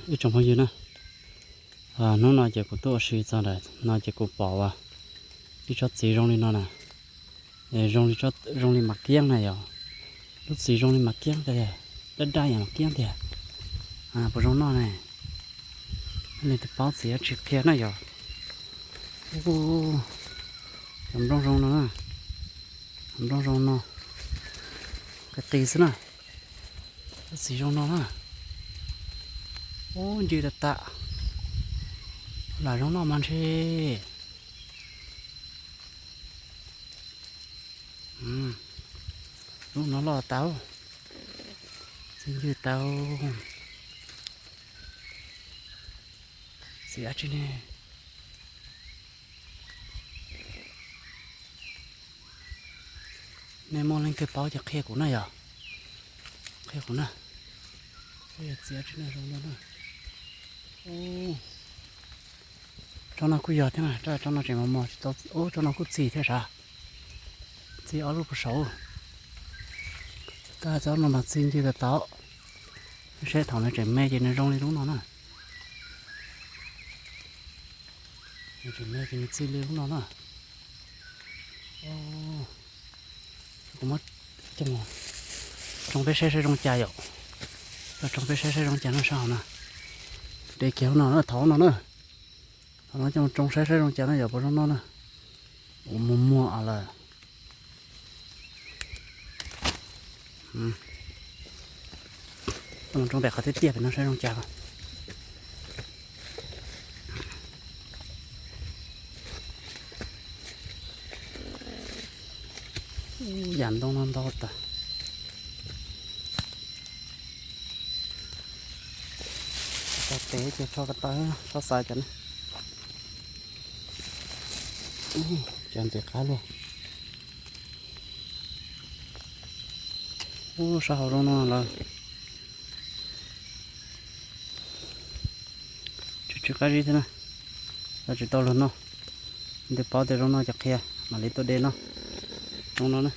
Ib tsoom phooj ywg na, hnub no ces kuv tuaj ua si txog ntawm no ces kuv pom ua ib tsob txiv zoo li no na, zoo li, zoo li mas kiab na yog, lub txiv zoo li mas kiab tiag, daj daj yam mas kiab tiag. Puas zoo noj ne? Leej twg paub txiv dab tsi qhia na yog. Cov nplooj zoo no, nplooj zoo no, qis qis xwb na. Lub txiv zoo no na. Ub, ncw tas tas, lam zoo noj mas ntshe. Lub no loj tas, txiv ncw tas. Txiv dab tsi ne? Nej muaj leej twg paub ces qhia kuv na yog, qhia kuv na. Txiv dab tsi ne zoo no na. Tsob no kuj yog thiab na, tsob no tseem mos mos tsis tau. Ub, tsob no kuj txi thiab sav, txi ob lub puag saud. Tab tsob no mas txi ncw tas tas. Saib thaum nws tseem me ces nws zoo li lub no na. Nws tseem me ces nws txi li lub no na. Kuv muab tsoo peb saib saib zoo cas yom. Tsoo peb saib saib zoo cas no sab hauv na. De kiag lub no na, thov no na. Thov no coj tsoo saib saib zoo cas no yog puas zoo noj na. Ua muag muag lawm. Tsoo pem qhov tiaj tiaj pem no saib zoo cas. Yam ntoo no ntau tas. Tau tes ces tsho ko taw, txhob xav cov no. Cov ntxim qab luaj. Ub, sab hauv zoo no lawm. Tsw tsw qab zib thiab na. Los tsis tau luag noj. Nws paub tias zoo no ces qhia mam li tuaj de noj. Zoo no na.